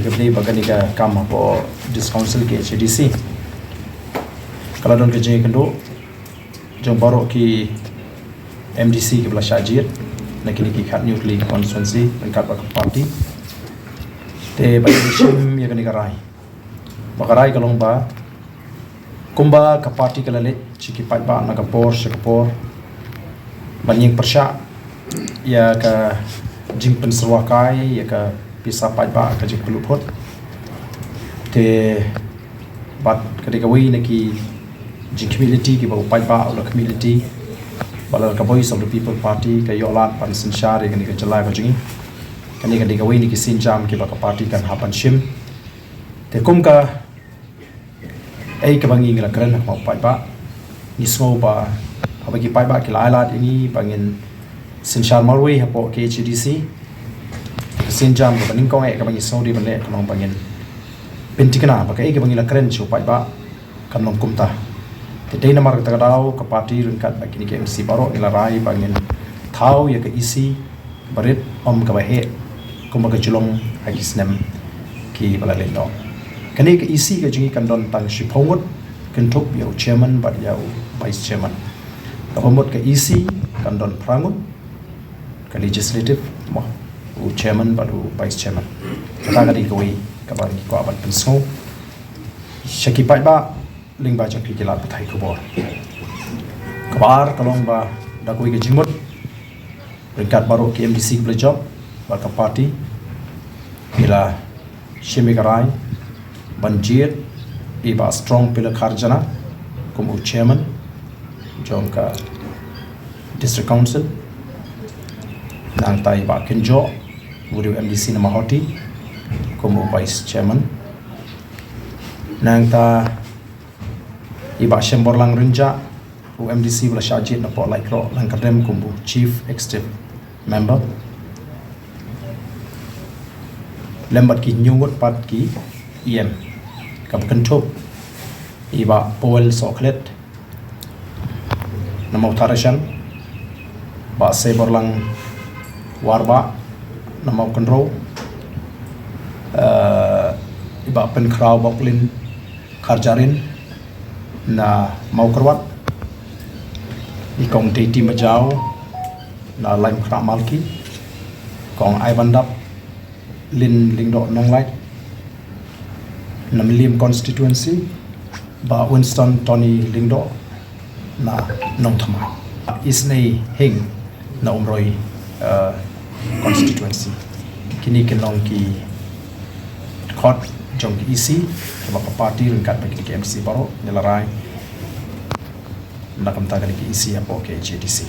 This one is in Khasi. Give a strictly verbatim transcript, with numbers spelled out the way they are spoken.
Kaba ïadei bad kane ka kam hapoh District Council KHADC, ka la don ka jingïakynduh jong baroh ki MDC kiba la shah jied na kine ki khathynñiew tylli ki constituency ryngkat bad ka party. Te ba ngi shim ïa kane ka rai, ba ka rai ka long ba kumba ka party ka la leit sha ki paidbah na ka por sha ka por ban ïeng pyrshah ïa ka jingpynsyrwa kai ïa ka pisa paidbah, ka jingpynlut phut. Te bad ka dei kawei na ki jingkhmih lynti kiba u paidbah u la khmih lynti, ba la ka Voice of the People Party ka ïoh lad ban synshar ïa kane ka jylla ka jong ngi. Kane ka dei kawei na ki sienjam kiba ka party kan hap ban shim. Te kum kaei kaba ngi la kren ha khmat u paidbah, ngi sngew ba haba ki paidbah ki la ai lad ïa ngi ba ngin synshar marwei hapoh KHADC, ka sienjam kaba nyngkong eh kaba ngi sngew dei ban leh ka long ba ngin pynthikna ba kaei kaba ngi la kren sha u paidbah kan long kumta. Te dei namar kata ka daw ka party ryngkat bad kine ki MDC baroh ngi la rai ba ngin thaw ïa ka EC barit, ym kaba heh kumba ka ju long ha ki snem kiba la leit noh. Kane ka EC ka jong ngi kan don tang shiphew ngut, kynthup ïa u chairman bad ïa u vice chairman. Kaba mut ka EC kan don phra ngut, ka legislative mo, u chairman bad u vice chairman. Kata ka dei kawei kaba ngi kwah ban pynsngew sha ki paidbah lyngba jong phi ki lad pathai khubor. Kaba ar ka long ba da kawei ka jingmut ryngkat baroh ki MDC kiba la jop bad ka party, ngi la shim ïa ka rai ban jied i Bah Strong Pillar Kharjana kum u chairman jong ka District Council. Nangta i Bah Kynjoh, u dei u MDC na Mawhati, kum u vice chairman. Nangta i Bah Shemborlang Rynjah, u MDC ba la shah jied napoh Laitkroh Langkyrdem kum u chief executive member, lem bad ki hynñiew ngut pat ki EM, kaba kynthup i Bah Powell Sohkhlet na Mawthadraishan, Bah Seiborlang Warbah na Mawkynrew, eh, i Bah Pynkhraw Boklin Kharjahrin na Mawkyrwat, i Kong Deiti Majaw na Laitumkhrah Malki, Kong Aibandap Lin Lyngdoh Nonglait na Mylliem constituency, Bah Winston Tony Lyngdoh na Nongthymmai, Isnei Hing na Umroi, eh, constituency. Kine ki long ki dkhot jong ki EC kiba ka party ryngkat bad kine ki MDC baroh ngi la rai na ka bynta kane ki EC hapoh KHADC.